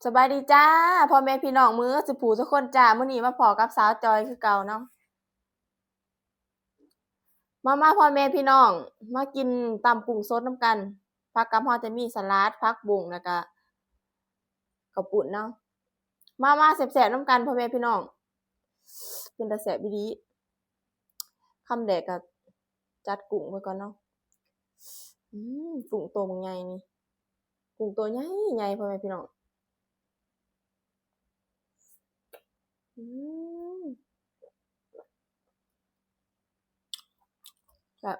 ສະບາຍດີຈ້າ ພໍ່ແມ່ພີ່ນ້ອງເໝິດສູ່ຜູ້ສູ່ຄົນຈ້າ. ມື້ນີ້ມາພໍ້ກັບສາວຈອຍຄືເກົ່າເນາະ. ມາໆ ພໍ່ແມ່ພີ່ນ້ອງ ມາກິນຕຳກຸ້ງສົດນຳກັນ. ຜັກກັບເຮົາຈະມີສະຫຼັດ, ຜັກບຸ້ງ ແລ້ວກະເຂົ້າປຸ້ນເນາະ. ມາໆ ແຊບໆ ນຳກັນ ພໍ່ແມ່ພີ່ນ້ອງ. ເປັນຕາແຊບອີ່ຫຼີ. ຄຳແລກກະຈັດກຸ້ງໄວ້ກ່ອນເນາະ. ອືມ ກຸ້ງໂຕບັກໃຫຍ່ນີ້ ກຸ້ງໂຕໃຫຍ່ໆ ພໍ່ແມ່ພີ່ນ້ອງ. ອືມ ແຊບ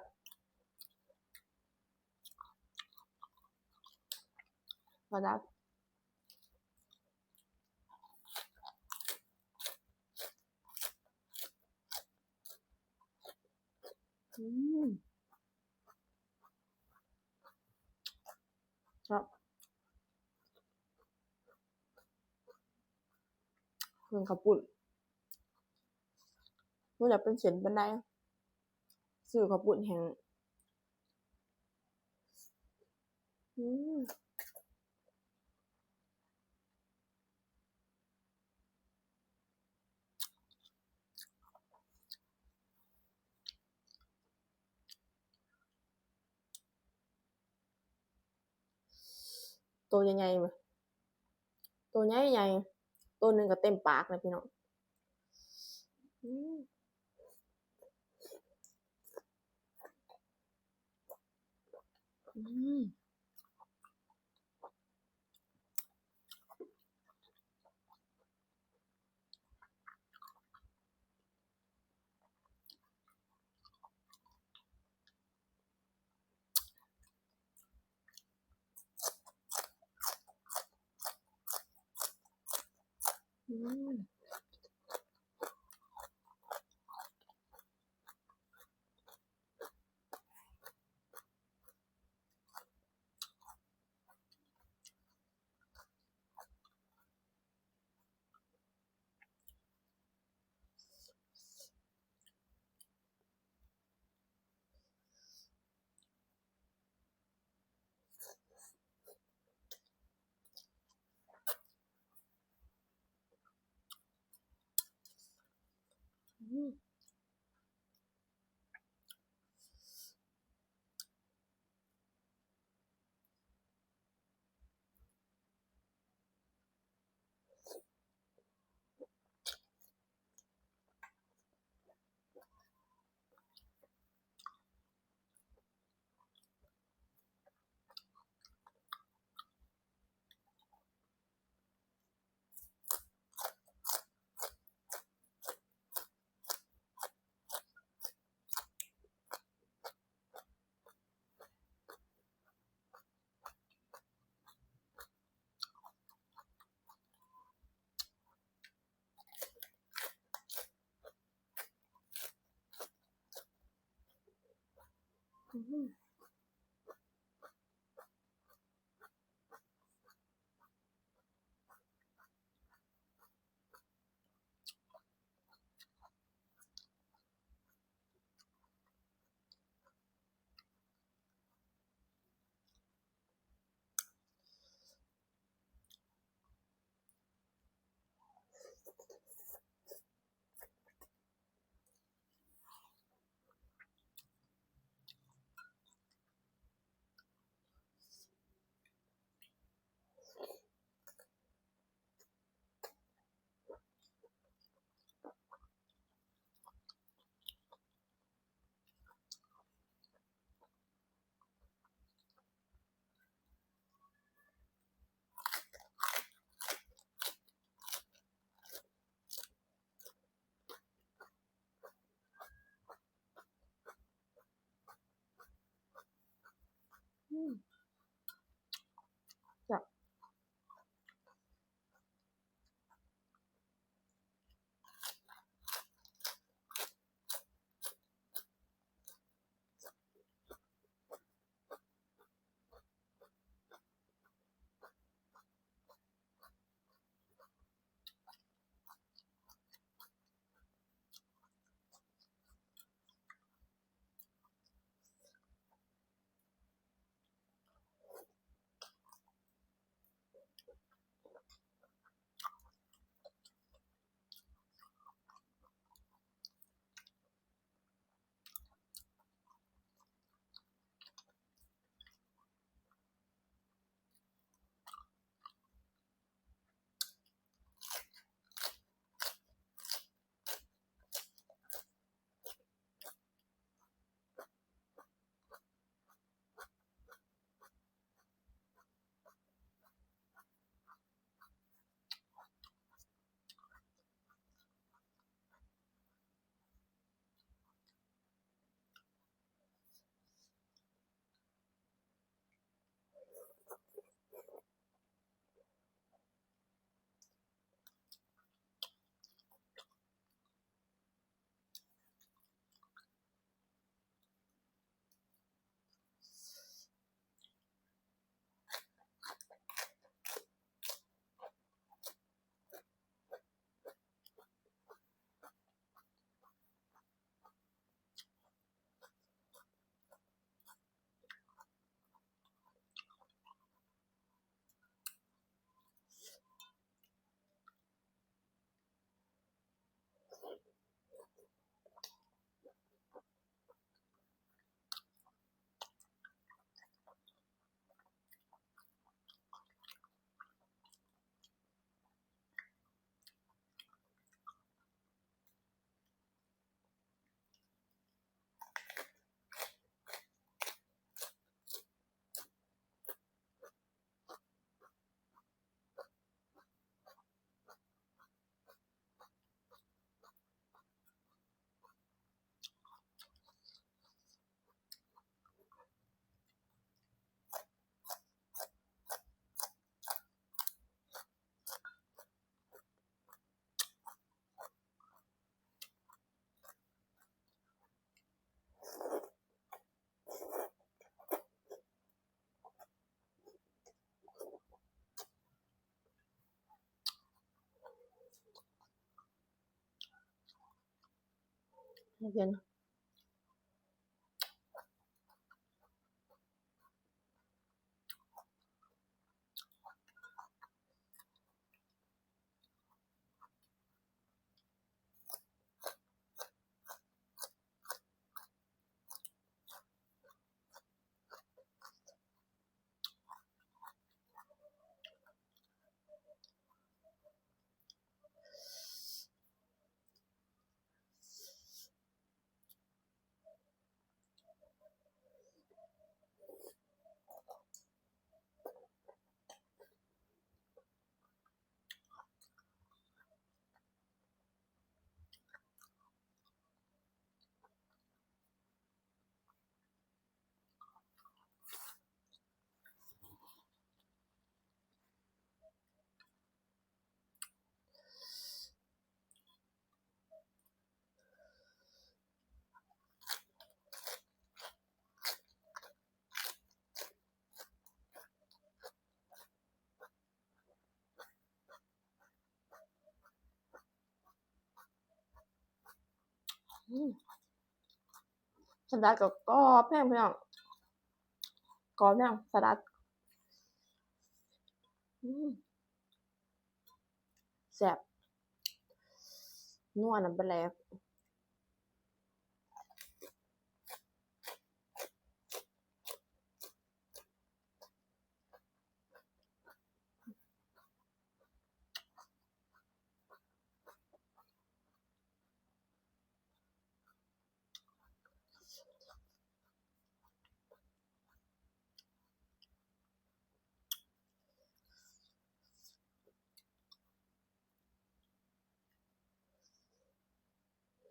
ບໍ່ດັບ. ອືມ ແຊບ ເປັນເຂົ້າປຸ້ນ ບໍ່ຢາກເປັນເສັ້ນປານໃດ ຊື້ເຂົ້າປຸ້ນແຫ້ງ. ອືມ ໂຕໃຫຍ່ໆ ໂຕໃຫຍ່ໆ ໂຕໜຶ່ງກະເຕັມປາກແລ້ວພີ່ນ້ອງ. ອືມ ອືມ. ເຢັນ. ອືມ ສະຫຼັດກໍກອບແຮງ ພີ່ນ້ອງ ກອບແຮງສະຫຼັດ. ອືມ ແຊບ ນົວນຳປາແຫຼກ. ອ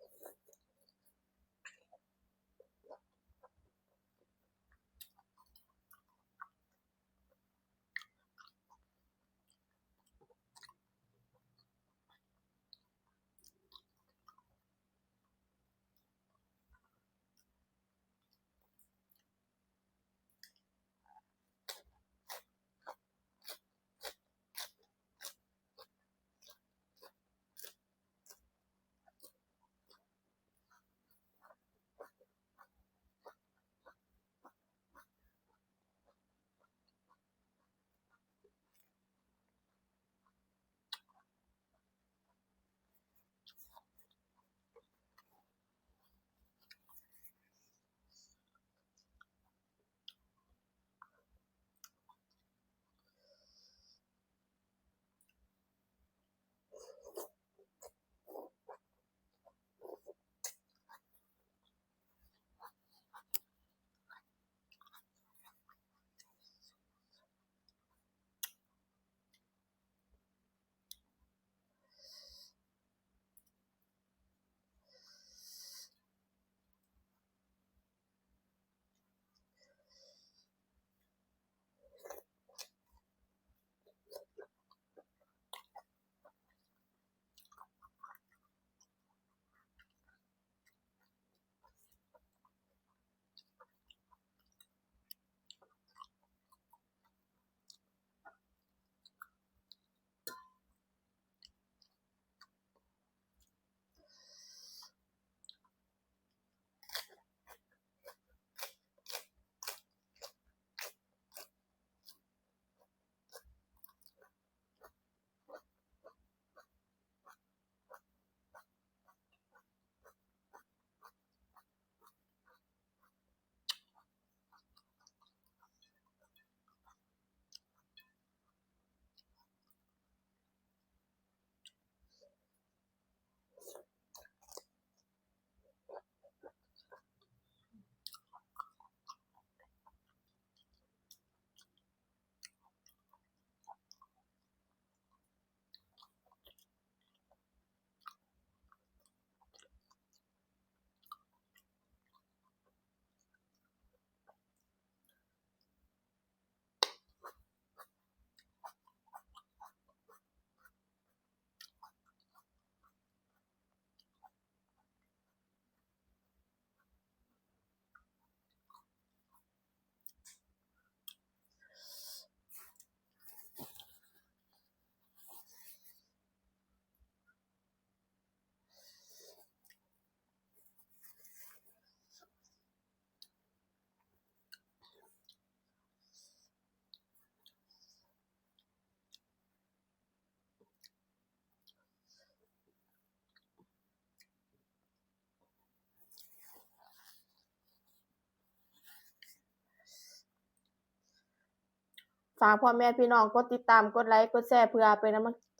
ຝາກພໍ່ແມ່ພີ່ນ້ອງກົດຕິດຕາມ ກົດໄລ ກົດແຊ ເພື່ອເປັນ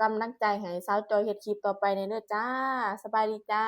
ກຳລັງໃຈໃຫ້ສາວຈ່ອຍເຮັດຄລິບຕໍ່ໄປແດ່ເດີຈ້າ. ສະບາຍດີຈ້າ.